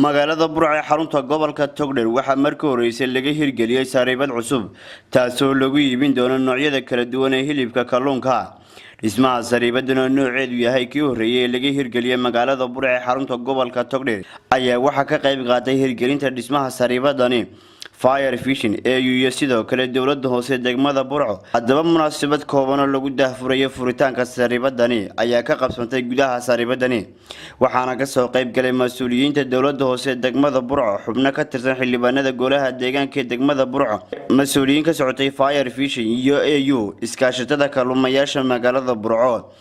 Magaalada Burco ee xarunta gobolka Togdheer waxaa markii horeysay laga hirgeliyey sariibad cusub, taasoo lagu iibin doono noocyada kala duwan ee hilibka kalluunka. Dhismaha sariibadan oo nooceedu yahay kii horreeyey ee laga hirgeliyey magaalada Burco ee xarunta gobolka Togdheer ayaa waxaa ka qayb qaatay hirgelinta dhismaha sariibadani Fire Fishing AU iyo sidoo kale dowlada hoose degmada Burco. Haddaba, munaasabad kooban oo lagu daahfurayo furitaanka sariibadani ayaa ka qabsantay gudaha sariibadani, waxaana kasoo qayb galay mas-uuliyiinta dowlada hoose degmada Burco, xubno ka tirsan xildhibaanada golaha deegaanka ee degmada Burco, mas-uuliyiin ka socotay Fire Fishing iyo AU, iskaashatada kaluumayaasha magaalada Burco,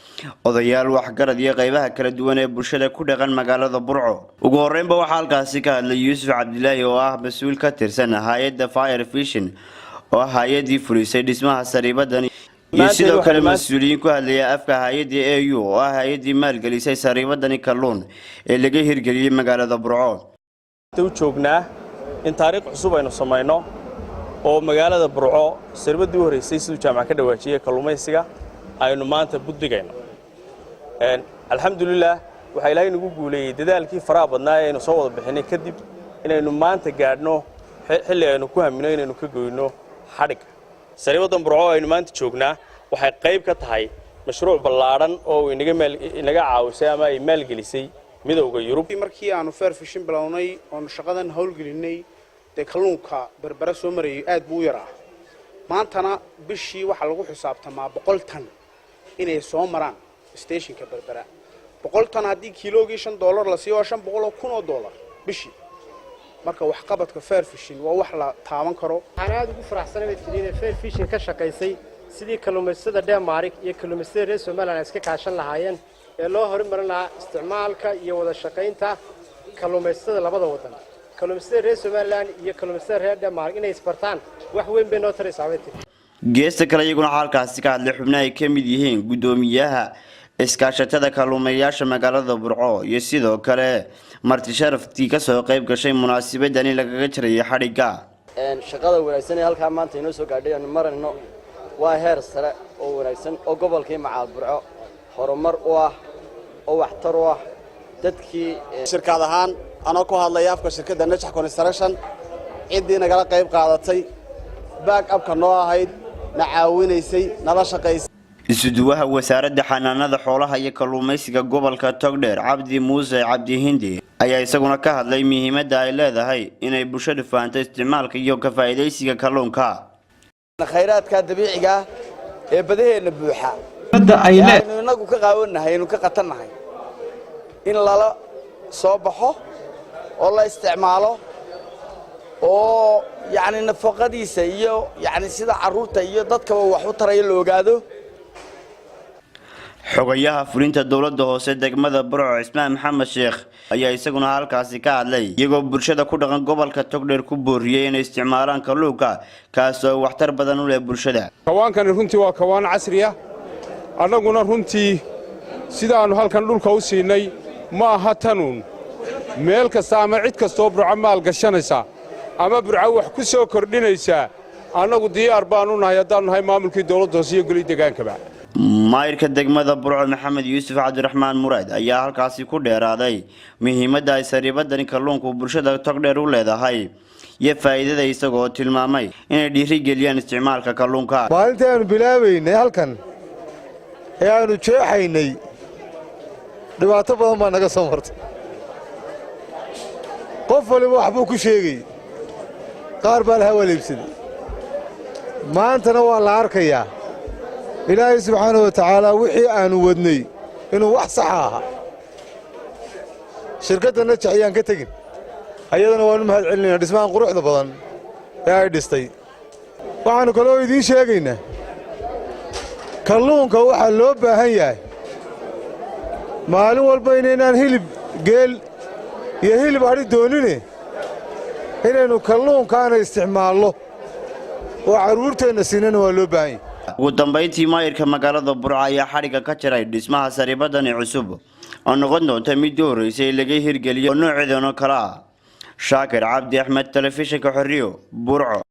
odayaal, waxgarad iyo qeybaha kala duwan ee bulshada ku dhaqan magaalada Burco. Ugu horeynba waxaa halkaasi ka hadlay Yuusuf Cabdilaahi oo ah mas-uul ka tirsan hay-adda Fire Fishing oo ah hay-adii fulisay dhismaha sariibadani, iyo sidoo kale mas-uuliyiin ku hadlaya afka hay-adda AU oo ah hay-adii maalgelisay sariibadani kalluun ee laga hirgeliyey magaalada Burco. U joognaa in taariikh cusub aynu samayno oo magaalada Burco sariibaddii u horraysay, siduu Jaamac ka dhawaajiyey, kalluumaysiga aynu maanta buddigayno. Alxamdulilah, waxaa Ilaahay nagu guuleeyey dadaalkii faraha badnaa ee aynu soo wada bixinay kadib inaynu maanta gaadhno xilli aynu ku hamino inaynu ka goyno xadhigga sariibaddan Burco aynu maanta joognaa. Waxay qayb ka tahay mashruuc ballaadhan oo inaga caawisay ama ay maalgelisay Midowga Yurub. Markii aanu Fair Fishing bilownay oonu shaqadan howlgelinay, dee kalluunka Berbera soo marayay aad buu u yaraa. Maantana bishii waxaa lagu xisaabtamaa 100 tan inay soo maraan stationka Berbera. 100 tan haddii kiiloogii $5 la siiyo, waa $500,000 bishii. Marka waxqabadka Fair Fishing waa wax la taaban karo. Waxaan aad ugu faraxsanay bay tidhi inay Fair Fishing ka shaqaysay sidii kalluumaysatada Denmark iyo kalluumaysatada reer Somaliland ay iska kaashan lahaayeen ee loo horumarin lahaa isticmaalka iyo wada shaqaynta kalluumaysatada labada waddan. Kalluumaysatada reer Somaliland iyo kalluumaysatada reer Denmark inay isbartaan wax weyn bay noo taraysaa, bay tiri. Geesta kale, iyaguna halkaasi ka hadlay xubno ay ka mid yihiin guddoomiyaha iskaashatada kalluumayaasha magaalada Burco iyo sidoo kale marti sharaftii kasoo qayb gashay munaasabadani lagaga jirayay xadhigga. Shaqada wanaagsan ee halkaa maanta inoo soo gaadhay aanu marayno waa heer sare oo wanaagsan oo gobolkii macaal Burco horumar u ah oo waxtar u ah dadkii. Shirkad ahaan, anoo ku hadlaya afka shirkadda Najax Construction, ciddii nagala qayb qaadatay, back upka noo ahayd, na caawinaysay, nala shaqaysay. Isuduwaha wasaaradda xanaanada xoolaha iyo kalluumaysiga gobolka Togdheer, Cabdi Muuse Cabdi Hindi, ayaa isaguna ka hadlay muhiimadda ay leedahay inay bulshadu fahanto isticmaalka iyo ka faa'iidaysiga kalluunka. Khayraadka dabiiciga ah ee badaheenna buuxa aynu innagu ka qaawannahay, aynu ka qatannahay, in lala soo baxo oo la isticmaalo oo yacni nafaqadiisa iyo yacni sida carruurta iyo dadkaba wax u taraya la ogaado. Xogayaha fulinta dowlada hoose degmada Burco, Cismaan Maxamed Sheekh, ayaa isaguna halkaasi ka hadlay, iyagoo bulshada ku dhaqan gobolka Togdheer ku booriyey inay isticmaalaan kalluunka, kaas oo waxtar badan u leh bulshada. Kawaankani runtii waa kawaan casri ah. Annaguna runtii sidaannu halkan dhulka u siinay ma aha tanuun. Meel kasta ama cid kastooo Burco maal gashanaysa ama Burco wax ku soo kordhinaysaa, annagu diyaar baannu nahay, haddaannu nahay maamulkii dowladda hoose iyo goli degaankaba. Maayirka degmada Burco, Maxamed Yuusuf Cabdiraxmaan Muraad, ayaa halkaasi ku dheeraaday muhiimadda ay sariibadani kalluunku bulshada Togdheer u leedahay iyo faa'iidada, isagoo tilmaamay inay dhiirigeliyaan isticmaalka kalluunka. Maalintii aanu bilaabaynay halkan ee aanu jeexaynay, dhibaato badan baa naga soo martay. Qof waliba wax buu ku sheegay, qaar baa la hawaleebsaday. Maantana waa la arkayaa Ilaahay subxaanahu wa tacaala wixii aannu wadnay inuu wax saxa ahaa. Shirkadda Najax ayaan ka tegin, ayadana waannu mahad celinayna dhismahan quruxda badan ee ay dhistay. Waxaannu kaloo idiin sheegaynaa, kalluunka waxaa loo baahan yahay maalin walba inaynaan hilib geel iyo hilib adhi doonine, inaynu kalluunkaana isticmaallo oo carruurteenna siinana waa loo baahan yahay. Ugu dambayntii, maayirka magaalada Burco ayaa xadhigga ka jaray dhismaha sariibadani cusub oo noqon doonta midii horreysay laga hirgeliyo oo nooceedan oo kale ah. Shaakir Cabdi Axmed, Telefishinka Xorriyo, Burco.